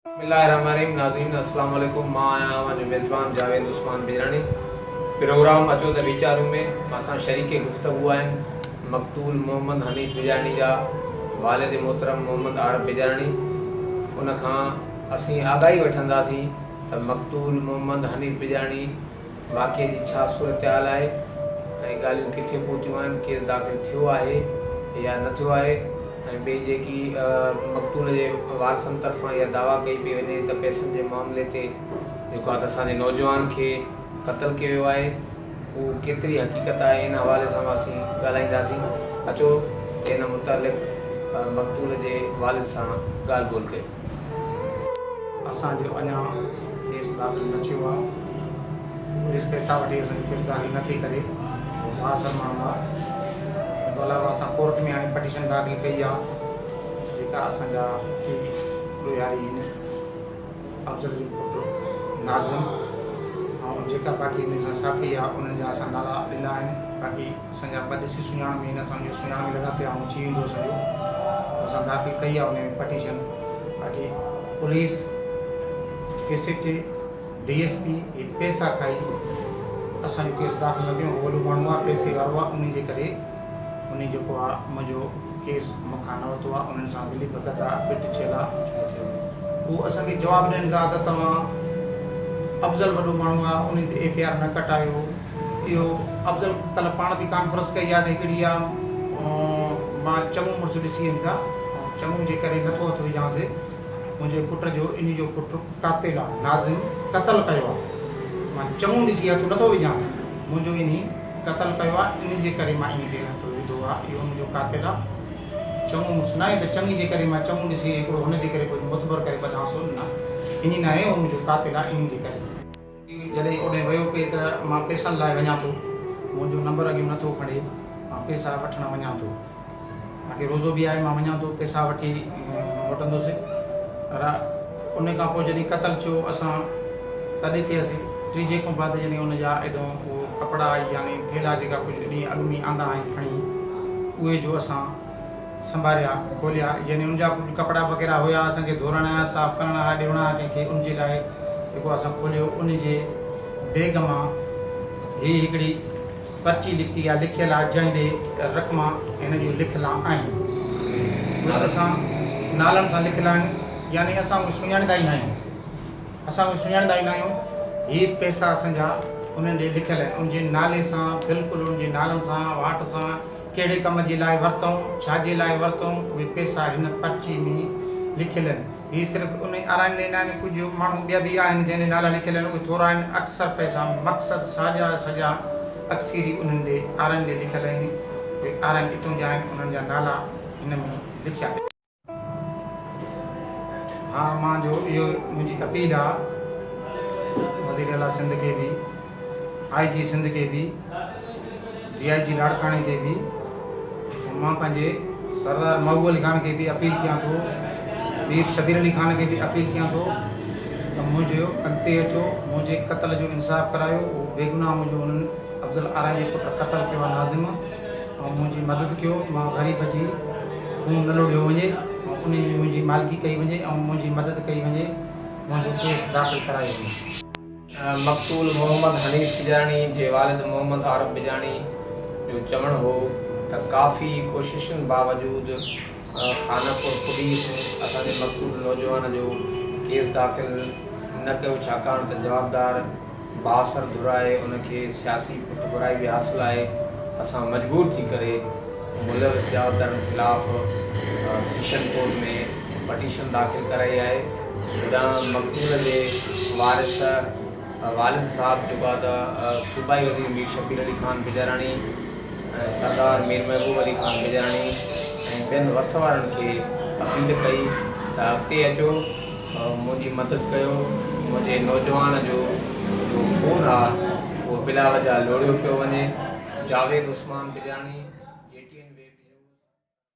بسم الله الرحمن الرحيم ناظرين السلام عليڪم مان آهيان اوهان جو ميزبان جاويد عثمان بجراڻي پروگرام اچو ته ويچارون ۾ مان سان شريڪ گفتگو آهن مقتول محمد حنيف بجراڻي جا والد محترم محمد عارب بجراڻي ان کان اسين آگاهي وٺنداسين ته مقتول محمد حنيف بجراڻي واقعي جي ڇا صورتحال آهي ۽ ڳالهيون ڪٿي پهتيون آهن، ڪيس داخل ٿيو آهي يا نه ٿيو آهي ۽ ٻئي جيڪي مقتول جي وارثن طرفان اها دعويٰ ڪئي پئي وڃي ته پئسن جي معاملي تي جيڪو آهي ته اسان جي نوجوان کي قتل ڪيو ويو آهي اهو ڪيتري حقيقت آهي ان حوالي سان به اسين ڳالهائينداسين اچو ته ان متعلق مقتول جي والد سان ڳالهه ٻولهه ڪيون. اسان جو اڃا ڪيس داخل نه ٿيو آ پوليس پئسا وٺي اسان جو ڪيس داخل نه ٿي ڪري هو بااثر ماڻهو آ ان کان علاوه اسان ڪورٽ ۾ هاڻي پٽيشن داخل ڪئي آ جيڪا اسان جا ڪي ڏوهاري آهن افضل جو پٽ ناظم ۽ جيڪا باقي انهن سان ساٿي آ انهن جا اسان نالا ڏنا آهن باقي اسان جا ٻه ڏسي سڃاڻ ۾ آهن اسان جو سڃاڻ ۾ لڳا پيا آهيون ٿي ويندو اسان جو اسان داخل ڪئي آهي ان ۾ پٽيشن باقي police S H A D S P هي پيسا کائي اسان جو ڪيس داخل نه ڪيو هو وڏو ماڻهو آهي پيسي وارو آهي ان جي ڪري ان جيڪو آهي منهنجو ڪيس مون کان نه ورتو آهي انهن سان ملي ڀڳت آهي پٽ ڇيل آهي هو اسان کي جواب ڏين ٿا ته توهان افضل وڏو ماڻهو آهي ان تي ايف I R نه ڪٽايو اهو افضل ڪلهه پاڻ به ڪانفرنس ڪئي آهي ته هڪڙي آ مان چڱو مڙس ڏسي ويم ٿا چڱو جي ڪري نٿو هٿ وجهانس منهنجي پٽ جو انهي جو پٽ قاتل آ ناظم قتل ڪيو آ مان چڱو ڏسي هٿ نٿو وجهانس منهنجو انهي قتل ڪيو آ انهي جي ڪري مان انهي کي هٿ وڌو آ اهو منهنجو قاتل آ چڱو مڙس ناهي ته چڱي جي ڪري مان چڱو ڏسي هڪڙو هن جي ڪري ڪجهه متبر ڪري ٻڌانس نه انهي ناهي اهو منهنجو قاتل آ انهي جي ڪري. جڏهن اوڏهين ويو پئي ته مان پئسن لاء وڃان ٿو، منهنجو نمبر اڳيون نٿو کڻي، مان پئسا وٺڻ وڃان ٿو. باقي روزو به آهي، مان وڃان ٿو، پئسا وٺي موٽندس. پر ان کان پوء جڏهن قتل ٿيو، اسان تڏي ٿياسين. ٽيجهي کان بعد جڏهن ان جا ايڏهون اهو ڪپڙا يعني ٿيلها جيڪا ڪجهه ڏينهن اڳ ۾ آندا آهن کڻي، اهي جو اسان سنڀاريا، کوليا، يعني ان جا ڪجهه ڪپڙا وغيره هيا اسان کي ڌورڻا ها، صاف ڪرڻا ها، ڏيوڻا ها ڪنهن کي، ان جي لاء جيڪو اسان کوليو ان جي بيگ مان هي هڪڙي پرچي نڪتي آ، لکيل آ، جنهن ڏي رقما هن جون لکيل آهن. اهي اسان نالن سان لکيل آهن، يعني اسان اهي سڃاڻيندا ئي ناهيون. اسان اهي سڃاڻيندا ئي ناهيون. هي پئسا اسان جا انهن ڏي لکيل آهن، ان جي نالي سان، بلڪل ان جي نالن سان، واٽ سان. ڪهڙي ڪم جي لاء ورتائون، ڇا جي لاء ورتائون، اهي پئسا هن پرچي ۾ لکيل آهن. هي صرف انهي آرائين ڏي ناهن، ڪجهه ماڻهو ٻيا به آهن جنهن ڏي نالا لکيل آهن، اهي ٿورا آهن، اڪثر پئسا مقصد ساڄا سڄا اڪثيري انهن ڏي آرائين ڏي لکيل آهن، اهي آرائين اتون جا آهن، انهن جا نالا هن ۾ لکيا. ها مان جو اهو منهنجي اپيل آ وزير اعليٰ سنڌ کي به آء جي سنڌ کي به ڊي I جي لاڙڪاڻي کي به مان پنهنجي سردار محبوب علي خان کي به اپيل ڪيان ٿو مير شبير علي خان کي به اپيل ڪيان ٿو ته منهنجو اڳتي اچو منهنجي قتل جو انصاف ڪرايو اهو بيگناهه منهنجو انهن افضل آرائين جي پٽ قتل ڪيو آ ناظم ۽ منهنجي مدد ڪيو، مان غريب جي خون نه لوڙهيو وڃي ۽ انهي ۾ منهنجي مالڪي ڪئي وڃي ۽ منهنجي مدد ڪئي وڃي، منهنجو ڪيس داخل ڪرايو وڃي. مقتول محمد حنيف بجاڻي جي والد محمد عارب بجاڻي جو چوڻ هو ته ڪافي ڪوششن باوجود خانپور پوليس اسان جي مقتول نوجوان جو ڪيس داخل نه ڪيو ڇاڪاڻ ته جوابدار بااثر ڌر آهي ان کي سياسي پٺڀرائي به حاصل آهي اسان مجبور ٿي ڪري ملوث جوابدارن خلاف سيشن ڪورٽ ۾ پٽيشن داخل ڪرائي آهي هوڏانهن مقتول جي وارث والد صاحب جيڪو آهي ته صوبائي وزير مير شبير علي خان بجاراڻي ۽ سردار مير محبوب علي خان بجاراڻي ۽ ٻين وس وارن کي اپيل ڪئي ته اڳتي اچو منهنجي مدد ڪيو، منهنجي نوجوان جو جو خون آ اهو بلا وجه لوڙهيو پيو وڃي، جاويد عثمان بجاڻي.